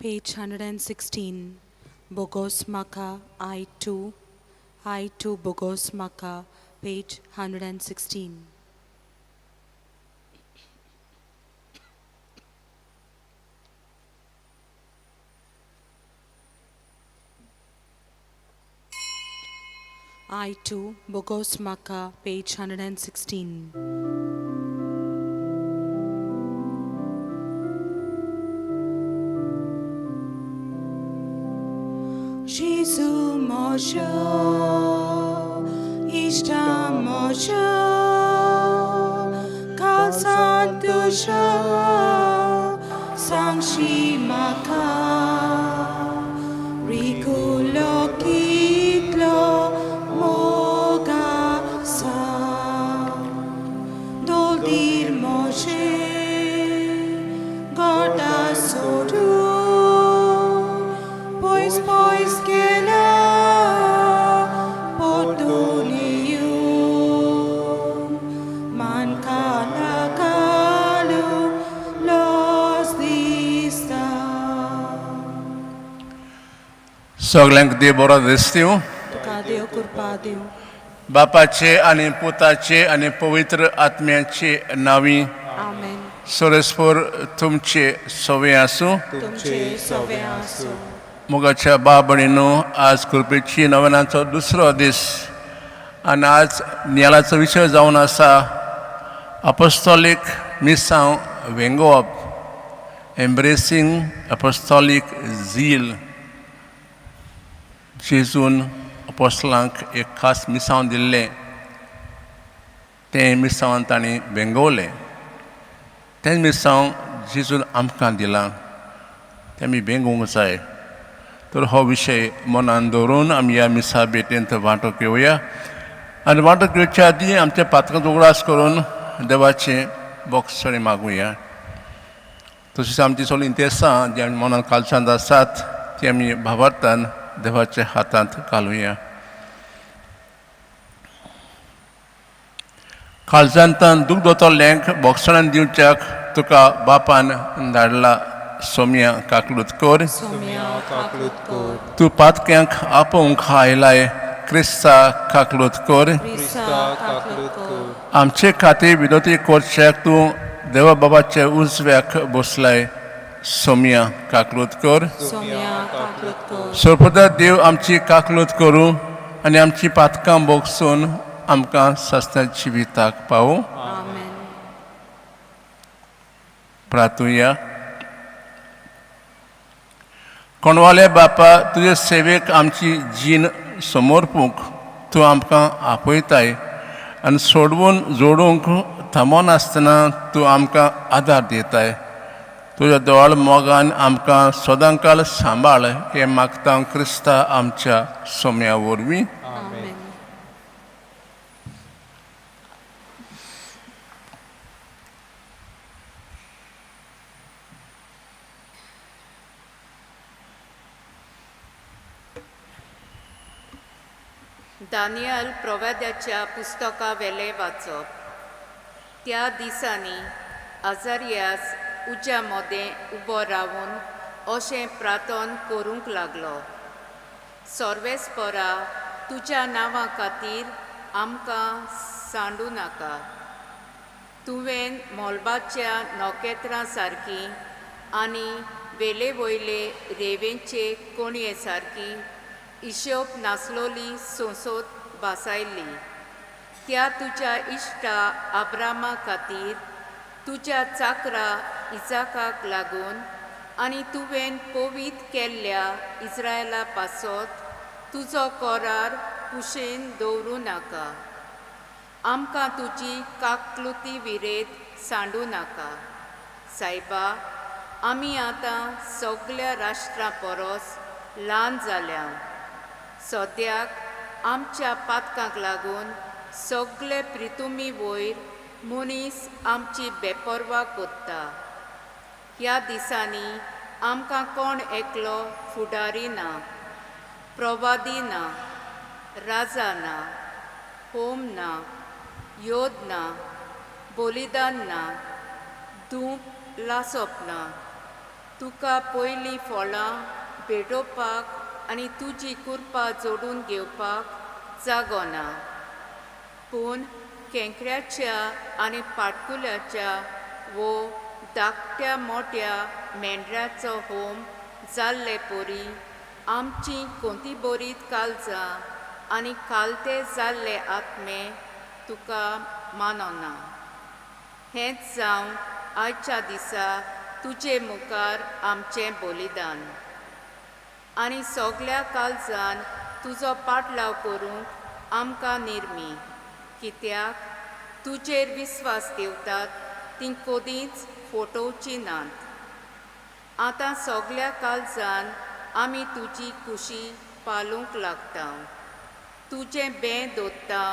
Page 116, Bogos Maka, I2, I2 Bogos Maka, page 116. I2, Bogos Maka, page 116. Jésus Moshe, Ishta Moshe, Kal Santusha, Sangshi Maka, Rikulo Kitlo, Moga Sa, Doldir Moshe, Gorda Sodu, Pois pois kela potunium man kala kalu los dista. सगल्यांक देव बरो दिसतीव. तुका देव कृपा दिवं. बापाचे आनी पुताचे आनी पवित्र आत्म्याचे नांवी. आमेन. सोरेस्पोर तुमचे सवे आसूं. तुमचे सवे आसूं. मोगाच्या बाबणीनो, आज कृपेची नवनाचो दुसरो दीस आनी आज नियाळाचो विशय जावन आसा अपोस्तोलीक मिसांव वेंगोवप, एम्ब्रेसींग अपोस्तोलीक झील. जेजून अपोस्लांक एक खास मिसांव दिल्लें, तें मिसांवान तांणी वेंगोवलें. तें मिसांव जेजून आमकां दिलां, तें आमी वेंगोवंक जाय. तर हो विशय मनान दवरून आमी ह्या मिसा भेटेंत वांटो घेवया आनी वांटो घेवच्या आदीं आमच्या पात्रांत उगडास करून देवाचें बोगसणें मागुया. तशीच आमची सगळीं इंतेसां जी आमी मनान कालचांत आसात ती आमी भावार्थान देवाच्या हातांत घालुया. काळजांतान दूख दोतोल्यांक बोगसणान दिवच्याक तुका बापान धाडला, सोम्या काकलूत कर. सोम्या काकलूत कर. तूं पातक्यांक आपोवंक आयलाय, क्रिस्ता काकलूत कर. क्रिस्ता काकलूत कर. आमचे खातीर विनोती करच्याक तूं देवा बाबाच्या उजव्याक बसलाय, सोम्या काकलूत कर. सोम्या काकलूत कर. सर्पदा देव आमची काकलूत करूं आनी आमची पातकां बोगसून आमकां सस्त्या जिविताक पावूं. आमेन. प्रातुया. कोणवाले बापा, तुजे सेवेक आमची जीण समर्पूंक तूं आमकां आपयताय आनी सोडवून जोडूंक थांबनासतना तूं आमकां आदार दिताय. तुज्या दोळ मोगान आमकां सदांकाळ सांबाळ हें मागता क्रिस्ता आमच्या सोम्या वरवीं. आमेन. दानियल प्रवाद्याच्या पुस्तकावेलें वाचप. त्या दिसांनी आजारियास उज्या मदें उबो रावन अशें प्रार्थन करूंक लागलो, सर्वेस्परा, तुज्या नांवा खातीर आमकां सांडू नाका. तुवें मोलबाच्या नखेत्रां सारकी आनी वेले वयले रेवेंचे कोणये सारकी हिशोब नासलोली संसद भासायली. त्या तुज्या इश्टा आब्रामा खातीर, तुज्या चाकरा इजाकाक लागून आनी तुवें पवीत केल्ल्या इस्रायला पासत तुजो करार कुशेन दवरूं नाका. आमकां तुजी काकलुती विरेत सांडूं नाका. सायबा, आमी आतां सगल्या राष्ट्रां परस ल्हान जाल्या. सद्याक आमच्या पातकांक लागून सगले प्रितुमी वयर मनीस आमची बेपर्वा कोत्ता. ह्या दिसांनी आमकां कोण एकलो फुडारी ना, प्रवादी ना, राजा ना, होम ना, योद ना, बलिदान ना, धूप लासप ना. तुका पयलीं फळां भेटोवपाक आनी तुजी कुरपा जोडून घेवपाक जागो ना. पूण केंकऱ्याच्या आनी पाटकुल्याच्या वो धाकट्या मोट्या मेंढऱ्याचो होम जाल्ले परी आमची कोंतीबरीत कालजां आनी कालते जाल्ले आत्मे तुका मानना. हेंच जावं आयच्या दिसा तुजे मुखार आमचें बलिदान आनी सगल्या काळजान तुजो पाटलाव करूंक आमकां निर्मी, कित्याक तुजेर विस्वास दवरतात तीं कदींच फटोवचीं नात. आतां सगल्या काळजान आमी तुजी कुशी पालूंक लागता, तुजें बें दोत्ता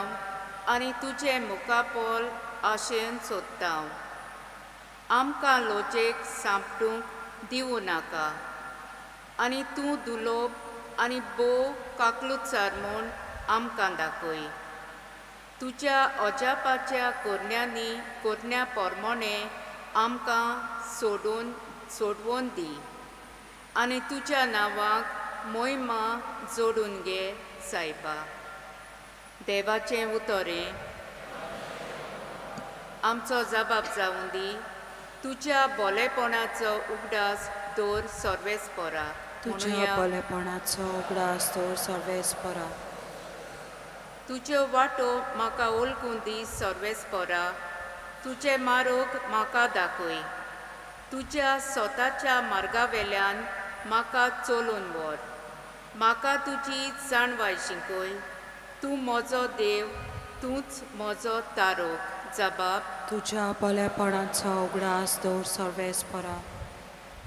आनी तुजें मुखापोल आशेन सोदता. आमकां लोजेक सांपडूंक दिवं नाका आनी तूं दुलोब आनी भोव काकलुचार म्हूण आमकां दाखय. तुज्या अजापाच्या कोरण्यांनी कोरण्या पोरमोणें आमकां सोडून सोडवून दी आनी तुज्या नांवाक मोहिमा जोडून घे सायबा. देवाचें उतरें आमचो जबाब जावूं दी. तुज्या बोलेपणाचो उगडास दवर सर्वेस्परा. तुज्या म्हणुया, बलेपणाचो उगडास दवर सर्वेस्परा. तुज्यो वाटो म्हाका वळखूं दी सर्वेस्परा, तुजें मार्ग म्हाका दाखय. तुज्या स्वताच्या मार्गावेल्यान म्हाका चलून व्हर, म्हाका तुजी जाणवाय शिकय. तूं म्हजो देव, तूंच म्हजो तारोक. जबाब. तुज्या बलेपणाचो उगडास दवर सर्वेस्परा.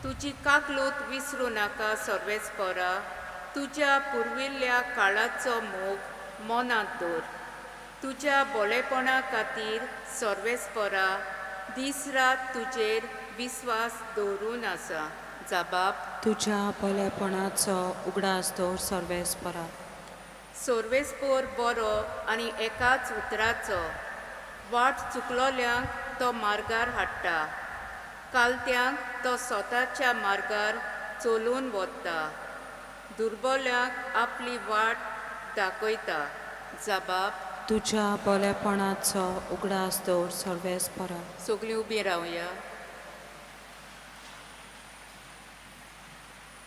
तुजी काकलूत विसरूं नाका सर्वेस्परा, तुज्या पुर्विल्ल्या काळाचो मोग मनांत दवर. तुज्या बोलेपणा खातीर सर्वेस्परा दीस रात तुजेर विस्वास दवरून आसा. जबाब. तुज्या बलेपणाचो उगडास दवर सर्वेस्परा. सर्वेस्पोर बरो आनी एकाच उतराचो, वाट चुकलोल्यांक तो मार्गार हाडटा, कालत्यांक तो स्वताच्या मार्गार चलून वता, दुर्बल्यांक आपली वाट दाखयता. जबाब. तुज्या बलेपणाचो उगडास दवर सर्वेस्परा. सगळीं उबीं रावया.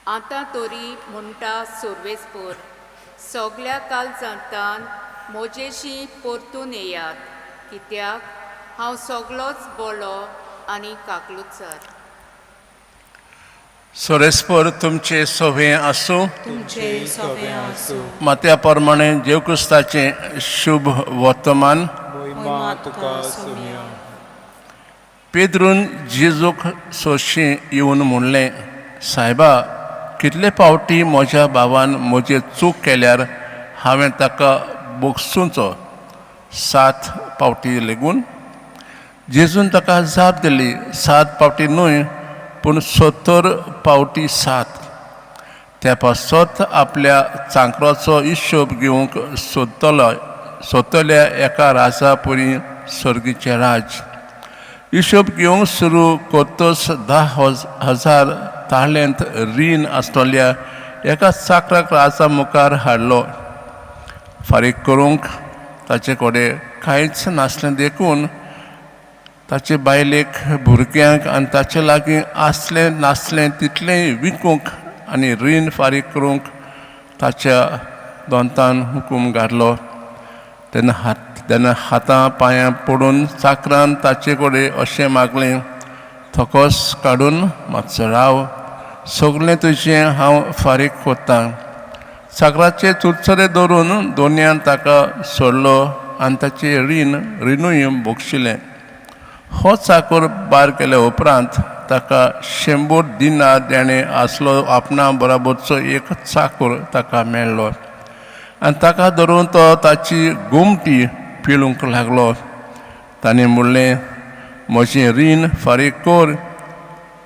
आतां तरी म्हणटा सर्वेस्पोर, सगल्या काळजांतान म्हजेशी परतून येयात, कित्याक हांव सगलोच बोलो आनी काकलुचार. सोरेस्पर तुमचे सोवे आसूं. तुमचे सवे आसूं. मात्या प्रमाणे जेव क्रिस्ताचें शुभ वर्तमान. मोहिमा तुका सोमया. पेद्रून जेजूक सोशी येवन म्हणलें, सायबा, कितले फावटी म्हज्या भावान म्हजेर चूक केल्यार हांवें ताका बोगसुचो? 7 फावटी लेगून? जेजून ताका जाप दिली, 7 फावटी न्हय, पूण 70 फावटी 7. त्या पासत आपल्या चांकराचो हिशोब घेवंक सोदतलो सोदतल्या एका राजा परी सर्गीचें राज. हिशोब घेवंक सुरू करतच 10,000 ताळ्यांत रीण आसतल्या एका चाकराक राजा मुखार हाडलो. फारीक करूंक ताचे कडेन कांयच नासलें देखून ताचे बायलेक, भुरग्यांक आनी ताचे लागीं आसलें नासलें तितलेंय विकूंक आनी रीण फारीक करूंक ताच्या दोंतान हुकूम घातलो. तेन्ना हातां पांयां पडून चाकरान ताचे कडेन अशें मागलें, थकोस काडून मातसो राव, सगळें तुजें हांव फारीक कोत्तां. चाकराचे चुरचुरे धरून दोनयान ताका सोडलो आनी ताचें रिणूय भोगशिलें. हो चाकर बार केल्या उपरांत ताका 100 दिनार देणें आसलो आपणा बराबरचो एक चाकर ताका मेळ्ळो आनी ताका धरून तो ताची गोमटी पिळूंक लागलो. ताणें म्हणलें, म्हजें रीण फारीक कर.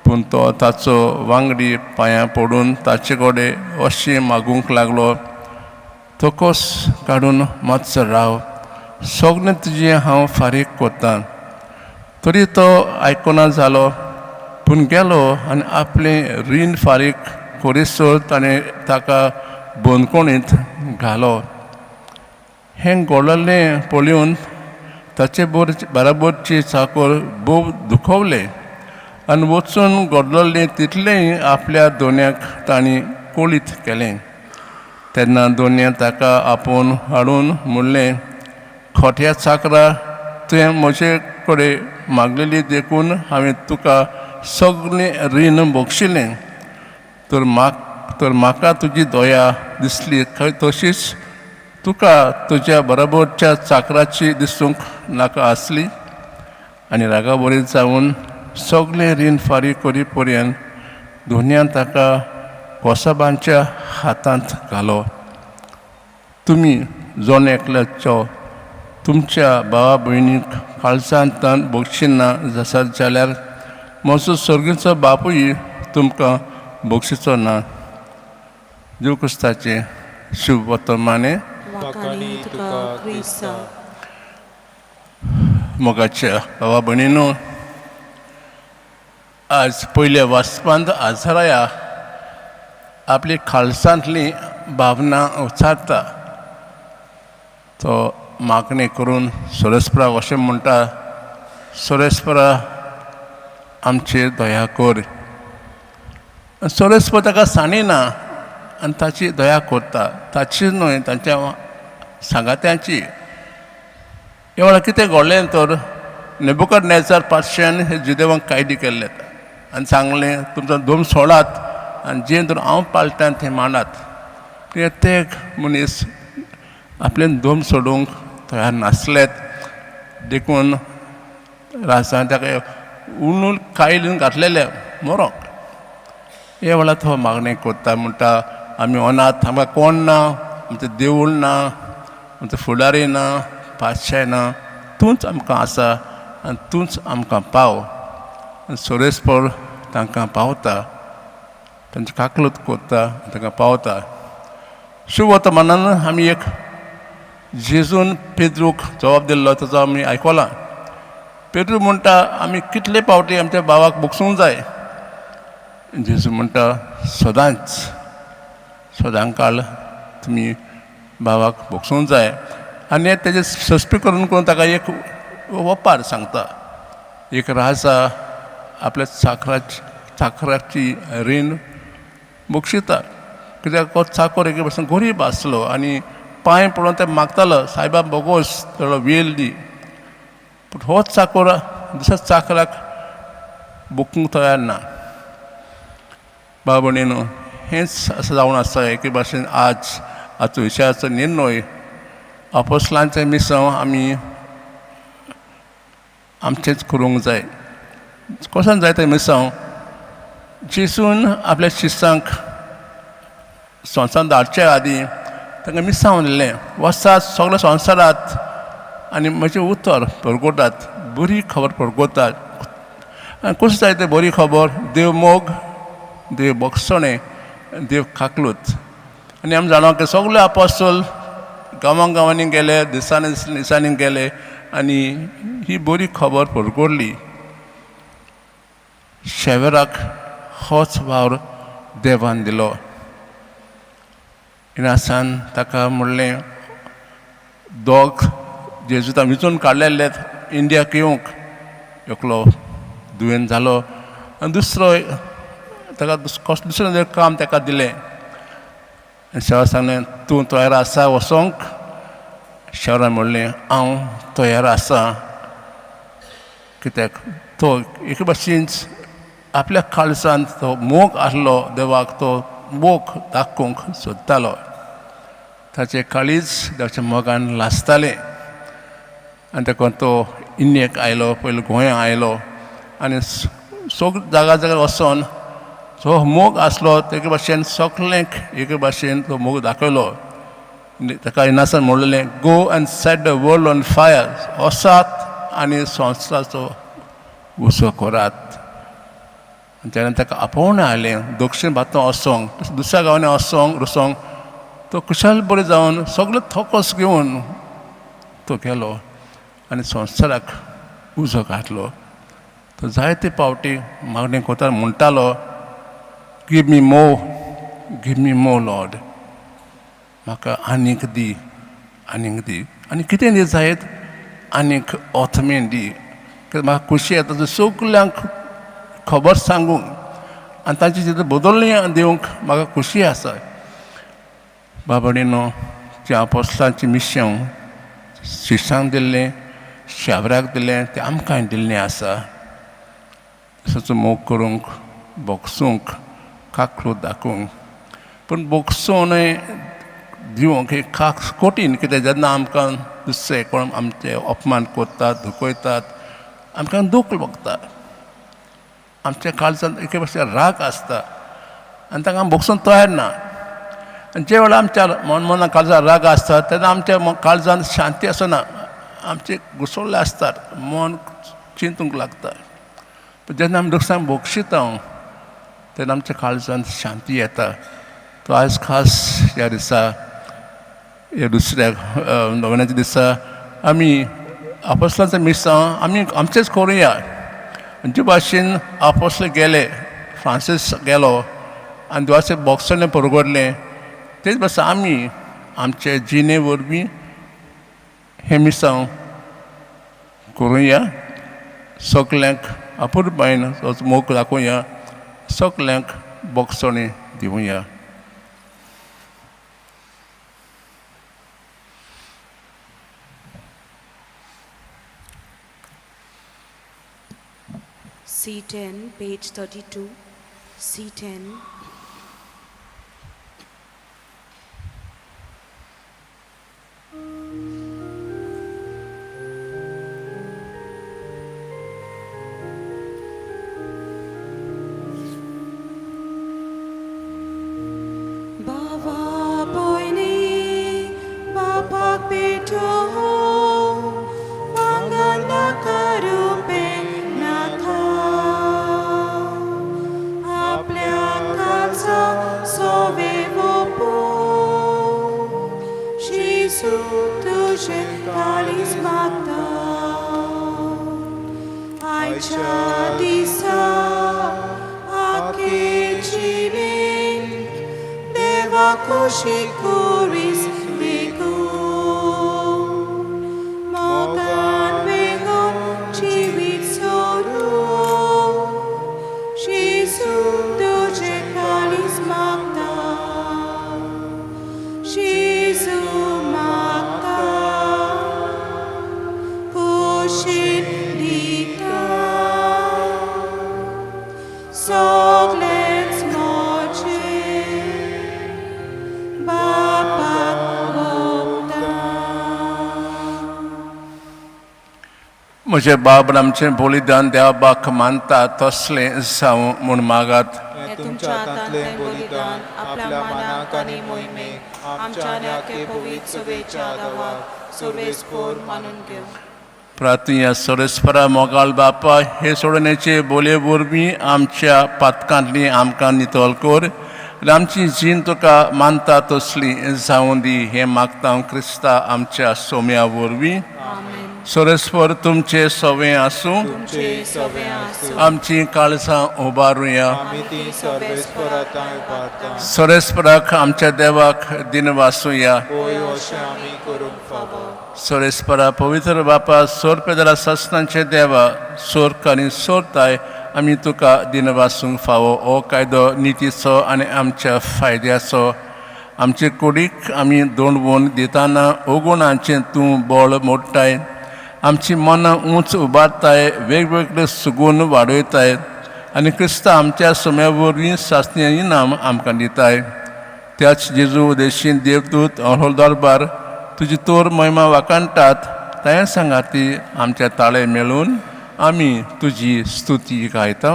पूण तो ताचो वांगडी पांयां पडून ताचे कडेन अशें मागूंक लागलो, तकोस काडून मातसो राव, सगळें तुजें हांव फारीक कोत्तां. तरी तो आयकना जालो. पूण गेलो आनी आपलें रीण फारीक करीसर ताणें ताका बंदखणींत घालो. हें घडलेलें पळोवन ताचे बराबरचे चाकर भोव दुखवले आनी वचून घडलेलें तितलेंय आपल्या दोन्याक तांणी कळीत केलें. तेन्ना दोन्यान ताका आपोवन हाडून म्हणलें, खोट्या चाकरा, तुवें म्हजे कडेन मागलेली देखून हांवें तुका सगळें रीण बक्षिलें. तर म्हाका तुजी दया दिसली खंय तशीच तुका तुज्या बरोबरच्या चाकराची दिसूंक नाका आसली. आनी रागावरी जावन सगळें रीण फारीक करी पर्यंत धोन्यान ताका कोसाबांच्या हातांत घालो. तुमी जण एकल्याचो तुमच्या भावा भयणीक काळजांतल्यान बक्षिना जासत जाल्यार म्हजो सर्गीचो बापूय तुमकां बक्षिचो ना. देव क्रिस्ताचें शुभ वर्तमाने. वाखाणी तुका क्रिस्ता. मोगाच्या भावा भयणीनो, आज पयल्या वाचपांत आझराया आपली खालसांतली भावना उचारता. तो मागणी करून सोरेस्पराक अशें म्हणटा, सोरेस्परा आमचेर दया कर. सोरेस्पर ताका सांडिना आनी ताची दया करता, ताची न्हय तांच्या सांगात्यांची. ह्या वेळार कितें घडलें तर नेबुकदनेझर पातशान हे जुदेवांक कायदे केल्ले आनी सांगलें, तुमचो धर्म सोडात आनी जें तर हांव पाळटा तें मांडात. ते मनीस आपलें धर्म सोडूंक तयार नासलेत, देखून राजान ताका उणून कायलीन घातलेलें मरोंक. हे वेळार तो मागणें करता, म्हणटा आमी अनाथ, आमकां कोण ना, आमचें देवूळ ना, आमचो फुडारी ना, पातशाय ना, तूंच आमकां आसा आनी तूंच आमकां पाव. आनी सोरेस्पर तांकां पावता, तांची काकलूत करता, तांकां पावता. शुभ वर्तमानान आमी एक जेजून पेद्रूक जबाब दिल्लो ताचो आमी आयकलां. पेद्रू म्हणटा आमी कितले पावटी आमच्या भावाक बक्षूंक जाय. जेजू म्हणटा सदांच सदांकाळ तुमी भावाक बक्षूंक जाय. आनी तेजें स्पश्टीकरण करून ताका एक वपार सांगता. एक राजा आपल्या चाकराची रीण बक्षिता, कित्याक हो चाकर एक भाशेन गरीब आसलो आनी पांय पडून ते मागतालो, सायबा बोगोस थोडो वेल दी. पूण हो चाकर दुसऱ्या चाकराक बुकूंक तयार ना. भाव भयणीनो, हेंच अशें जावन आसा एके भाशेन आज आजचो विशयाचो निर्णय अपोस्लांचें मिसांव आमी आमचेंच करूंक जाय. कशें जाय तें मिसांव? जेजून आपल्या शिसांक संवसारांत धाडचे आदीं तांकां मिसांव दिल्लें, वचात सगळ्या संवसारांत आनी म्हजें उतर परगटात, बरी खबर परगटात. आनी कशें जाय तें बरी खबर? देव मोग, देव बक्षणें, देव काकलूत. आनी आमी जाणा की सगळे आपोस्तोल गांवां गांवांनी गेले, दिसांनी दिसांनी गेले आनी ही बरी खबर परगटली. शेवराक होच वावर देवान दिलो. इनासान ताका म्हणलें, दोग जेजुता विंचून काडलेले इंडियाक येवंक, एकलो दुयेंत जालो आनी दुसरो ताका दुसरें काम ताका दिलें. आनी शेवरा सांगलें, तूं तयार आसा वचोंक? शेवरान म्हणलें, हांव तयार आसा. कित्याक तो एके भाशेन आपल्या काळजांत तो मोग आसलो देवाक, तो मोग दाखोवंक सोदतालो. ताचें काळीज देवाच्या मोगान लासतालें. आनी तेका तो इंडियेक आयलो, पयलो गोंया आयलो आनी सगळे जागा जाग्यार वचोन जो मोग आसलो तेके भाशेन सगळ्यांक एके भाशेन तो मोग दाखयलो. ताका इनासान म्हणलें, go and set the world on fire, वचात आनी संवसाराचो उजो करात. आनी तेन्ना ताका आपोवणें आयलें दक्षीण भारतांत वचोंक, दुसऱ्या गांवांनी वचोंक वचोंक. तो खुशाल बरें जावन सगळो थोकोस घेवन तो गेलो आनी संवसाराक उजो घातलो. तो जायते पावटी मागणें करता म्हणटालो, give me more, give me more Lord, म्हाका आनीक दी, आनीक दी. आनी कितें दी जायत, आनीक ऑथमेन दी, कित्याक म्हाका खोशी येता तो सगल्यांक खबर सांगूंक आनी तांची जितलें बदलणी दिवंक म्हाका खोशी आसा. बाबडिनो, ज्या आपोस्लांचें मिशंव शिश्यांक दिल्लें, शाबराक दिल्लें, तें आमकांय दिल्लें आसा. तसोच मोग करूंक, बोगसूंक, काकूळट दाखोवंक. पूण बोगसोन दिवंक हें खास कठीण, कित्याक जेन्ना आमकां दुसरे कोण आमचे अपमान करतात, दुखयतात, आमकां दूख भोगता, आमच्या काळजांत एके भाशेन राग आसता आनी तांकां बोगसूंक तयार ना. आनी जे वेळार आमच्या मना काळजांत राग आसता तेन्ना आमच्या काळजांत शांती आसना, आमचे घुसवल्ले आसतात, मन चिंतूंक लागता. पूण जेन्ना आमी दुसऱ्यांक बोगशिता तेन्ना आमच्या काळजांत शांती येता. तो आयज खास ह्या दिसा, ह्या दुसऱ्या नोव्हेंनाच्या दिसा आमी आपोस्लांचें मिसांव आमी आमचेंच करुया. जे भाशेन आपोस्ल गेले, फ्रांसीस गेलो आनी देवाचें बोगसणें परगटलें, तेच भाशेन आमी आमचे जिणे वरवीं हें मिसांव करुया. सगल्यांक अपुरबायेन मोग दाखोवया, सगल्यांक बोगसणें दिवया. C10, page 32. C10. Baba poini, bapak beto, mangala karupe natha. आपल्या काळजा सोवे वोपो, जेजू तुजें काळीज मागता. आयच्या दिसा आखे जिणेंत देवा खोशी करीस देखून, मोगान वेंगोवन जिवीत सोडून, जेजू तुजें काळीज मागता, जेजू मागता, खोशीन दिता सगळेंच म्हजें बापाक ओंपता. म्हजे बाब आमचें बलिदान देवा बाक मानता तसलें जावं म्हूण मागात. हें तुमच्या हातांतलें बलिदान आपल्या मानाक आनी मोहिमेक आमच्या आनी आखे पवित्र सभेच्या आदावाक सर्वेस्पोर मानून घेवं. प्रार्थना. सरेस्परा मोगाळ बापा, हे सोडण्याचे बोले वरवीं आमच्या पातकांतली आमकां नितळ कर आनी आमची जीण तुका मानता तसली जावं दी, हें मागता क्रिस्ता आमच्या सोम्या वरवीं. आमेन. सरेस्पर तुमचे सवें आसूं. तुमचे सवें आसूं. आमची काळजां उबारुया. आमी ती सर्वेस्परा थंय उबारता. सरेस्पराक आमच्या देवाक दिनवासुया. होय, अशें आमी करूंक फावो. सोरेस्परा पवित्र बापा, सोर पेदरा ससनांचे देवा, सोर आनी सोरताय, आमी तुका दिनवासूंक फावो. हो कायदो नितीचो आनी आमच्या फायद्याचो. आमचे कुडीक आमी दोंडवून दिताना ओगुणाचें तूं बळ मोडटाय, आमची मनां उंच उबारताय, वेगवेगळे सुगून वाडयताय आनी क्रिस्ता आमच्या सुम्या वरवीं सासण्या इनाम आमकां दिताय. त्याच जेजू उदेशीन देवदूत अहोल दरबार तुजी तोर महिमा वाखाणटात, तें सांगाती आमच्या ताळे मेळून आमी तुजी स्तुती गायता.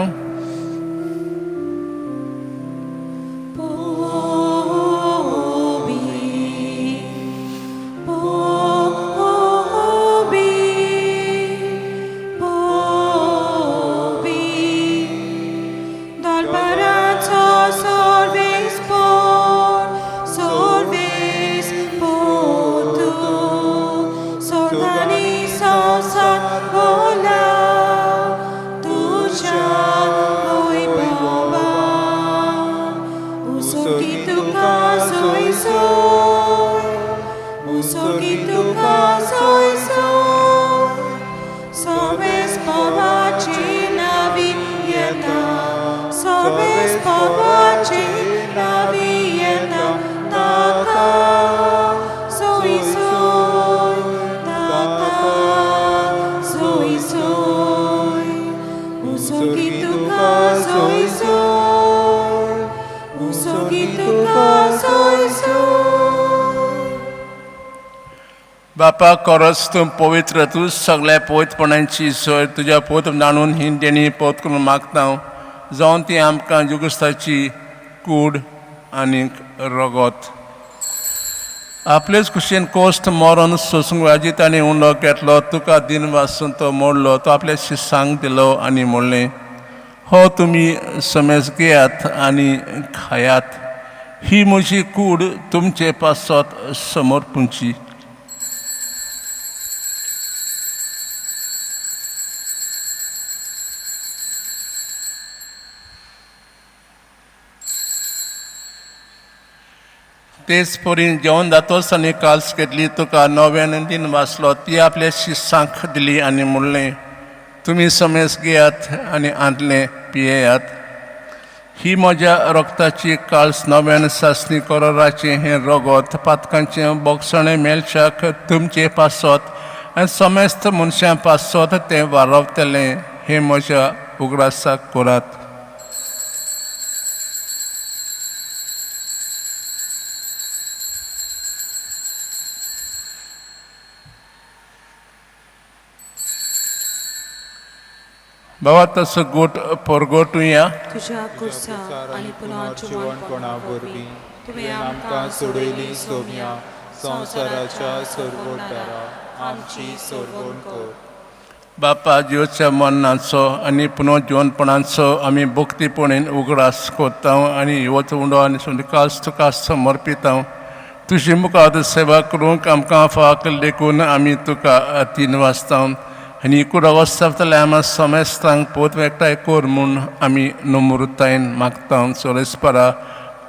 Pobi, pobi, pobi, dal paranzo solves por, solves por tu, sorgani sosat vola, tu. उसोगी तुका सोय सोय, उसोगी तुका सोय सोय, सोबेस पोवाची नवी येता, सोबेस पोवाची नवी येता, ताका सोय सोय, ताका सोय सोय, उसोगी तुका सोय सोय, उसोगी तुका सोय सोय. बापा खरोच तूं पवित्र, तूं सगळ्या पवित्रपणांची सोय तुज्या पोत जाणून ही देणी पोत करून मागता हांव, जावन ती आमकां जुगुस्ताची कूड आनीक रगत. आपलेच खुशयेन कोश्ट मरोन सोसूंक वाजी ताणें उंडो घेतलो, तुका दिन वासून तो मोडलो, तो आपल्या शिसांक दिलो आनी म्हणलें, हो तुमी समेज घेयात आनी खायात, ही म्हजी कूड तुमचे पासत समर्पूंची. तेच परी जेवण जातोच आनी काल्स घेतली, तुका नव्यान दिन वाचलो, ती आपल्या शिसांक दिली आनी म्हणलें, तुमी समेज घेयात आनी आंतलें पियेयात, ही म्हज्या रक्ताची काल्स नव्यान सासणी करोराचें हें रगत पातकांचें बोगसणें मेळच्याक तुमचे पासत आनी समेस्त मनशां पासत तें वारवतलें, हें म्हज्या उगडासाक करात. बाबा तसो गोट परगोटुया. तुज्या कुर्सा आनी पुनर्जिवणपणा वरवीं तुवें आमकां सोडयली सोम्या, संवसाराच्या सोरवणदारा आमची सोरवण कर. बापा जिवच्या मरणाचो आनी पुनर्जिवनपणाचो आमी भक्तीपणेन उगडास करता आनी होच उंडो आनी कास तुका समर्पिता. तुजी मुखार सेवा करूंक आमकां फाव केल्लें देखून आमी तुका तीन वाजता आनी कुडा वस्तावतल्या आमा समेस्तांक पोत एकठांय कर म्हूण आमी नम्रतायेन मागता. सोरेस्परा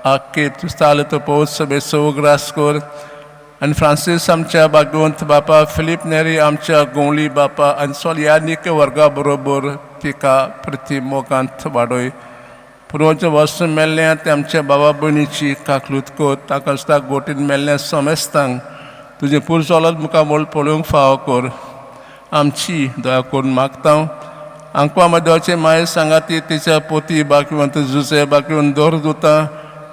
आख्खे तुस्ताले तो पोत सभेचो उगडास कर आनी फ्रांसीस आमच्या भागवंत बापा, फिलीप नेरी आमच्या गोंवली बापा आनी सोलयानीक वर्गा बरोबर तिका प्रतिमोगांत वाडय. पुर्वज वस्तू मेल्ल्या ते आमच्या बाबा भयणीची काकलूत कर, ताका सुद्दां गोटीन मेल्ल्या समेस्तांक तुजें पुरसोलत मुखार मोल पळोवंक फावो कर. आमची दया करून मागता. आंकवा मदेवाचे माये सांगाती तिच्या पोती बाकिवंत जुजे बाकिवंत दर दुता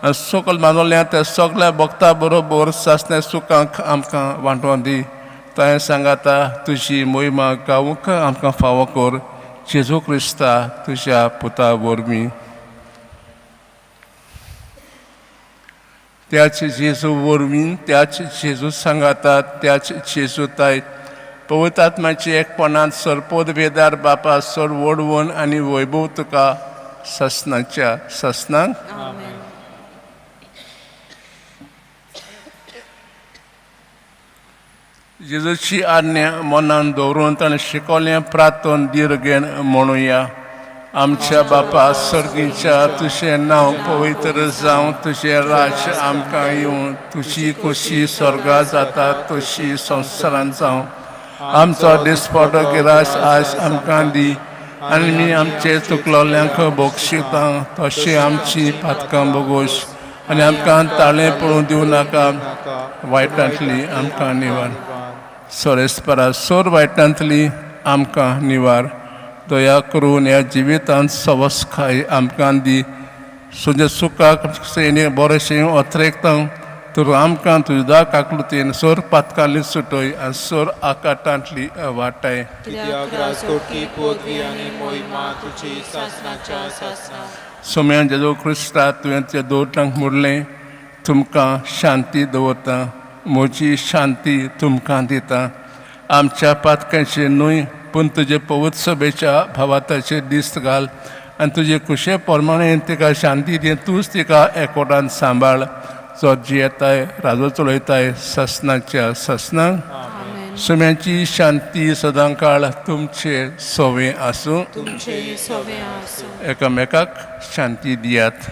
आनी सकल मानवल्या त्या सगल्या भक्ता बरोबर सासण्या सुखांक आमकां वांटोवन दी. ताणें सांगाता तुजी मोहिमा गावूंक आमकां फावो कर, जेजू क्रिस्ता तुज्या पुता वरवीं. त्याच जेजू वरवीं, त्याच जेजू सांगाता, त्याच जेजू तायत पवित्र आत्म्याचे एकपणांत सरपोद वेदार बापा सर वडवण आनी वैभव तुका ससनाच्या ससनाक. आमेन. जेजूची आज्ञा मनान दवरून ताणें शिकवलें प्रार्थन दीर्घेन म्हणुया. आमच्या बापा सर्गीच्या, तुजें नांव पवित्र जावं, तुजें राज्य आमकां येवं, तुजी खोशी स्वर्गा जाता तशी संवसारांत जावं. आमचो दिसपटो गिरास आज आमकां दी आनी आमी आमचे चुकलोल्यांक बक्षिता तशें आमची पातकां बोगोश आनी आमकां ताळें पळोवंक दिवं नाका, वायटांतली आमकां निवार. सोरेस्परा सोर वायटांतली आमकां निवार. दया करून ह्या जिवितांत सवसकाय आमकां दी, सुजे सुखाक सेने बरेंशें अत्रेकता तर आमकां तुज्या काकलुतीन सोर पातकांतली सुटय आनी सोर आकाटांतली वाटाय. कित्याक राजकोटकी पदवी आनी मोहिमा तुजी सासणाच्या सासणा. सोम्या जेजू क्रिस्ता, तुवें त्या दोटांक म्हणलें, तुमकां शांती दवरता, म्हजी शांती तुमकां दिता. आमच्या पातकांचे न्हय पूण तुजे पवित्र सभेच्या भावाताचे दीस घाल आनी तुजे खुशे प्रमाणे तिका शांती दी, तूंच तिका एकवटान सांबाळ, जो जियेताय राजो चलयताय ससनाच्या ससनाक. आमेन. सुम्याची शांती सदां काळ तुमचे सोवे आसूं. तुमचे सोवे आसूं. एकामेकाक शांती दियात.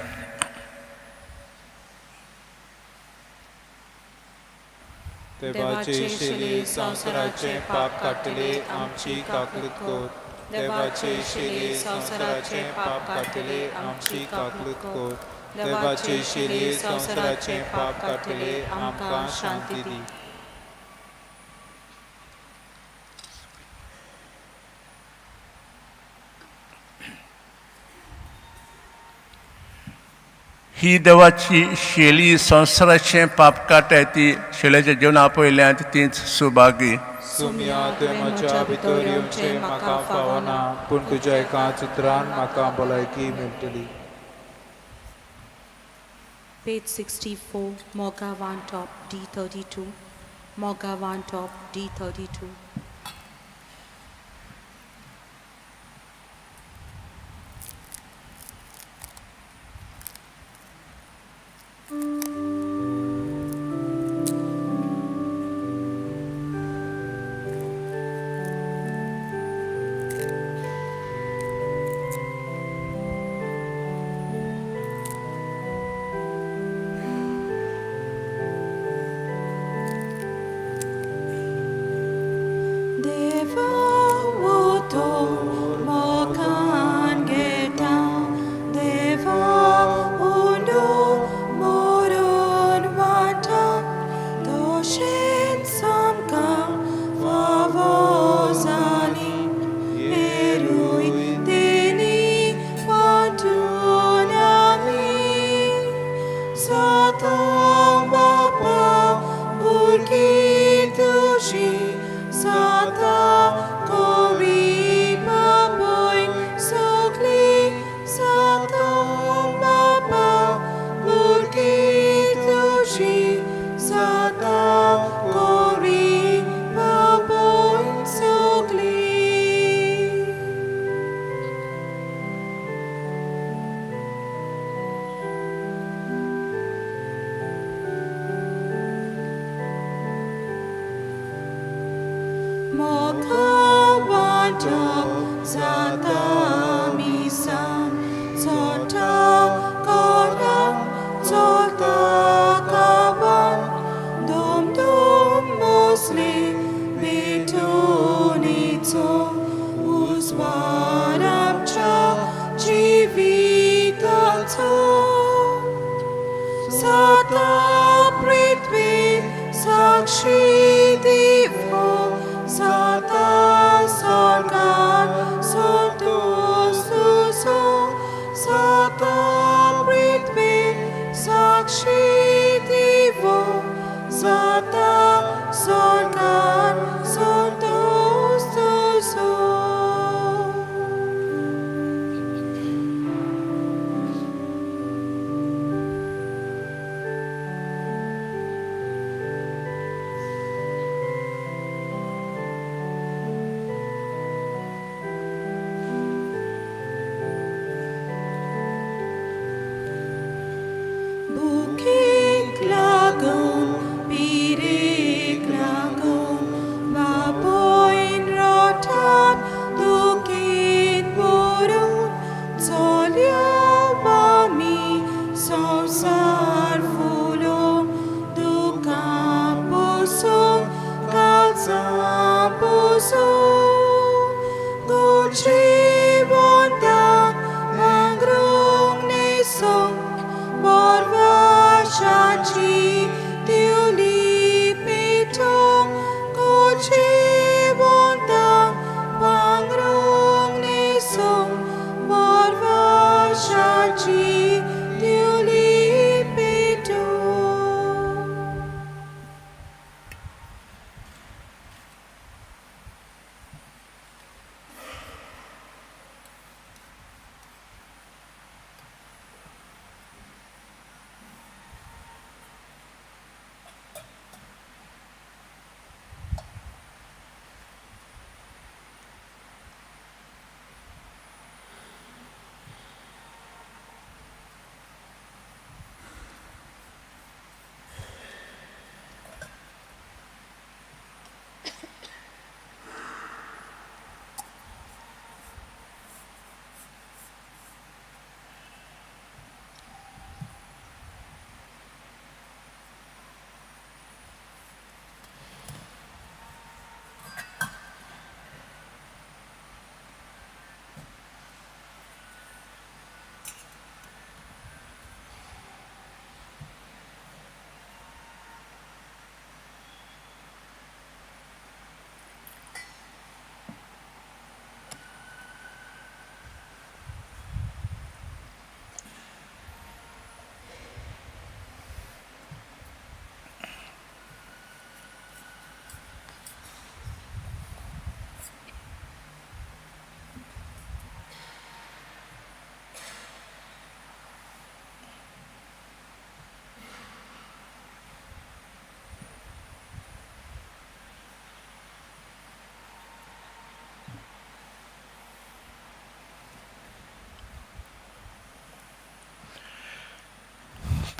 देवाचे शिले संवसाराचे पाप काडटले आमची काकलूत कोर. देवाचे शिले संवसाराचे पाप काडटले आमची काकलूत कोर. देवाचे शिले संवसाराचे पाप काडटले आमकां शांती दी. ही देवाची शेली संवसाराचें पाप काडटाय ती शेल्याचें जेवण आपयल्यात तीच सुभागी. सुमया तुवें म्हज्या भितर येवचें म्हाका फावना, पूण तुज्या एकाच उतरान म्हाका भलायकी मेळटली. Page 64, Moga 1 top D32. Moga 1 top D32.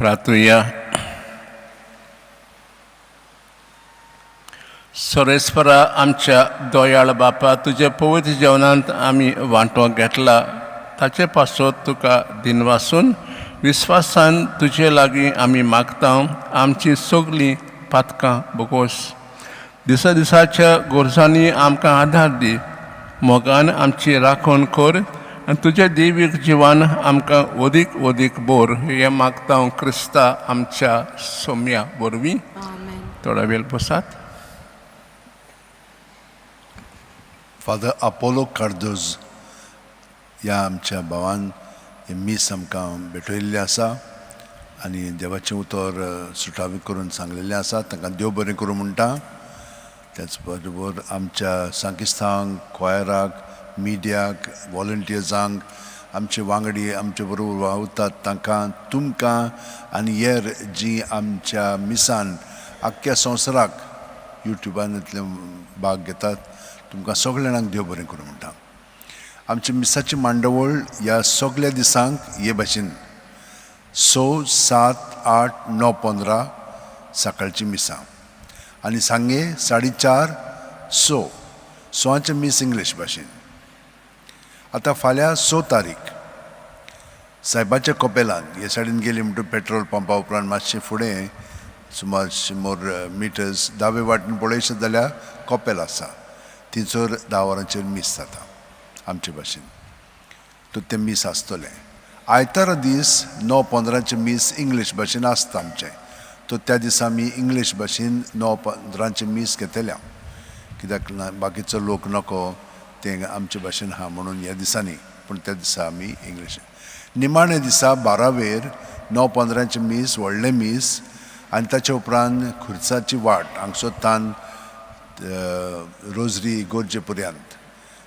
प्रार्थुया. सोरेस्परा आमच्या दोयाळ बापा, तुज्या पवित्र जेवणांत आमी वांटो घेतला ताचे पासत तुका दिनवासून विस्वासान तुजे लागीं आमी मागता, आमची सगळीं पातकां बोगोस. दिसा दिसाच्या गरजांनी आमकां आदार दी, मोगान आमची राखण कर आनी तुज्या देवीक जिवान आमकां वदीक वदीक बोर. हें मागता हांव क्रिस्ता आमच्या सोम्या वरवीं. आमेन. थोडो वेळ बसात. फादर अपोलो कार्दोज ह्या आमच्या भावान हें मीस आमकां भेटयल्लें आसा आनी देवाचें उतर सुटावें करून सांगलेलें आसा. तांकां देव बरें करूं म्हणटा. त्याच बरोबर आमच्या सांकिस्तांक, क्वायराक, मिडियाक, वॉलंटियर्सांक, आमचे वांगडी आमचे बरोबर वावुरतात तांकां, तुमकां आनी हेर जीं आमच्या मिसान आख्ख्या संवसाराक युट्युबांतले भाग घेतात तुमकां सगळ्या जाणांक देव बरें करूं म्हणटा. आमच्या मिसाची मांडवळ ह्या सगळ्या दिसांक हे भाशेन 6, 7, 8, 9, 15 सकाळची मिसां आनी सांगे 4:30 6 सवांचें मीस इंग्लीश भाशेन. आतां फाल्यां 6 तारीख सायबाच्या कपेलान हे सायडीन गेली म्हणटकीर पेट्रोल पंपा उपरांत मातशें फुडें सुमार 100 मिटर्स दावे वाटेन पळयशें जाल्यार कपेल आसा. थंयसर 10 वरांचेर मीस जाता आमचे भाशेन. तर तें मीस आसतलें. आयतारा दीस 9:15 मीस इंग्लीश भाशेन आसता आमचें. तर त्या दिसा आमी इंग्लीश भाशेन 9:15 मीस घेतल्या, कित्याक ना बाकीचो लोक नको तें आमचे भाशेन आहा म्हणून ह्या दिसांनी. पूण त्या दिसा आमी इंग्लीश. निमाणे दिसा 12 वेर 9:15 मीस, व्हडलें मीस आनी ताच्या उपरांत खुर्साची वाट हांगसो तान रोजरी गोरजे पर्यंत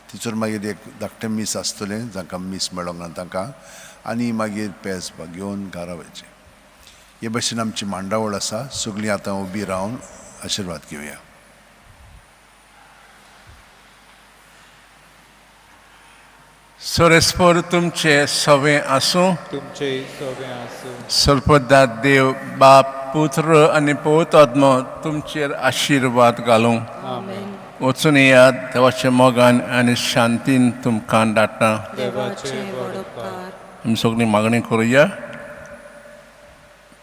थंयसर मागीर एक धाकटें मीस आसतलें जांकां मीस मेळोंक ना तांकां, आनी मागीर पेज घेवन घरा वयचें. हे भाशेन आमची मांडावळ आसा. सगळीं आतां उबी रावन आशिर्वाद घेवया. सोरेस्पर तुमचे सवे आसूं. तुमचे सवे आसूं. सर्पदात देव बाप, पुत्र आनी पवित्र आत्मो तुमचेर आशिर्वाद घालूं. आमेन. वचून येयात देवाच्या मोगान आनी शांतीन तुमकां धाडटा. देवाचे व्हड उपकार. आमी सगळीं मागणी करुया.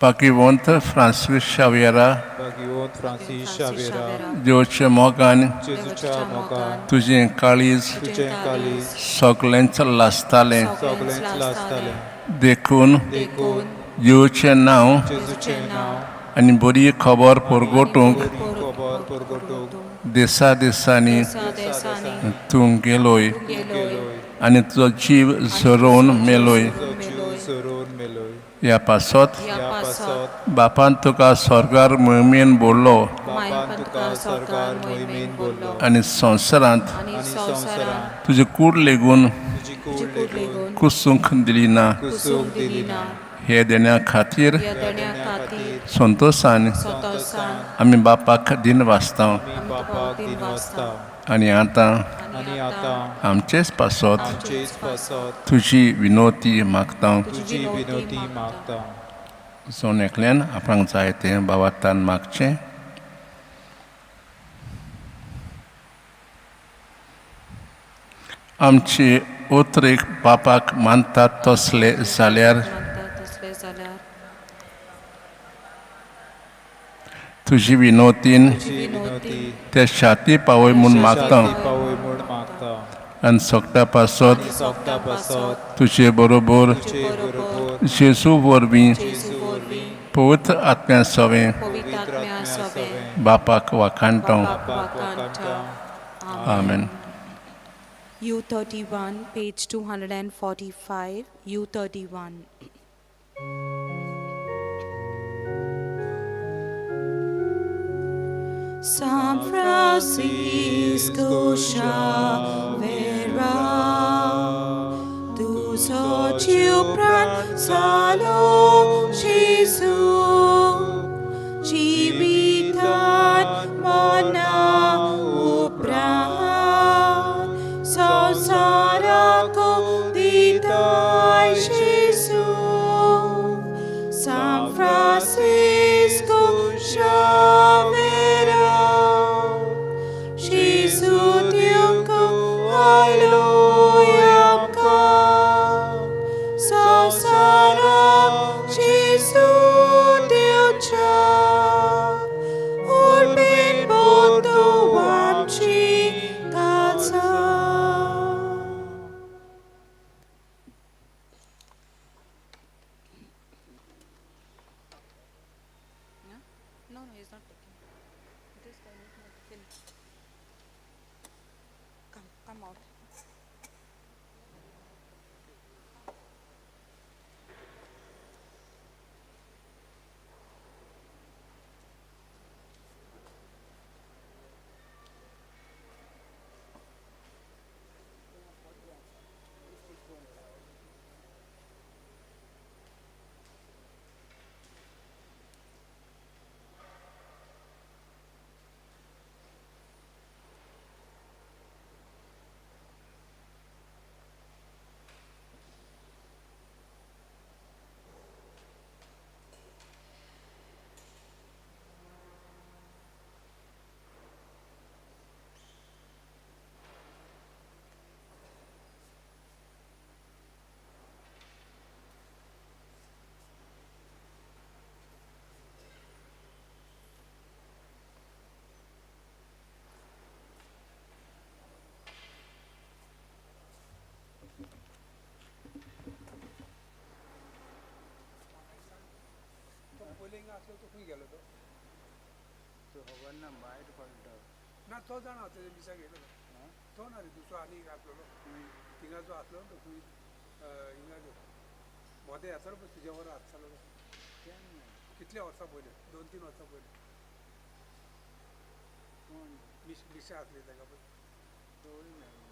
पाकिवंत फ्रांसीस शावियरा, भाग्यवंत फ्रांसीस शावेरा, देवच्या मोगान जेजूच्या मोगान तुजें काळीज तुजें काळीज सगळेंच लासतालें, सगळेंच लासतालें, देखून देखून देवचें नांव जेजूचें नांव आनी बरी खबर परगटूंक बरी खबर परगटूंक दिसा दिसांनी तूं गेलोय गेलोय आनी तुजो जीव झरोवन मेलोय. तुजो जीव झरोवन मेलोय. ह्या पासत ह्या पासत बापान तुका स्वर्गार मोहिमेन बोल्लो बापान तुका स्वर्गार मोहिमेन बोल्लो आनी संवसारांत आनी संवसारांत तुजी कूड लेगून तुजी कूड लेगून कुसूंक दिली ना. कुसूंक दिली ना. हे देण्या खातीर ह्या देण्या खातीर संतोशान संतोशान आमी बापाक दिन वाचता आमी बापाक दिन वाचता. आनी आतां आनी आतां आमचेच पासत आमचेच पासत तुजी विनोती मागता. तुजी विनोती मागता. जण एकल्यान आपणाक जाय तें बाबातान मागचें. आमचे उतरेक बापाक मानतात तसले जाल्यार तुजी विनोतीन तुजी विनोती ते शाती पावय म्हूण मागता पावय म्हूण मागता. आनी सगटा पासत सगटा पासत तुजे बरोबर तुजे बरोबर जेजू वरवीं जेजू वरवीं पवित्र आत्म्या सवें पवित्र आत्म्या सवें बापाक वाखाणटा. बापाक वाखाणटा. आमेन. U31, page 245, U31. San Francisco Xavier, tu socio pran salo Gesù, Civitat mona upran, Sosaraco ditai Gesù, San Francisco No, no, he's not taking. This guy need not kill. Come, come out. तो पयलीं हिंगा आसलो तो खंय गेलो तो? तो खबर ना, भायर पडटा. ना, तो जाणा, तेजे मिसाक येयलो तो. तो ना रे, दुसरो आनी एक आसलेलो थिंगा जो आसलो तो खंय हिंगा गेलो. मोदें येतालो पळय तुज्या बरोबर आसतालो तो. केन्ना? कितल्या वर्सां पयलीं, 2-3 वर्सां पयलीं. कोण? मिशा आसली ताका पळय. तोय ना.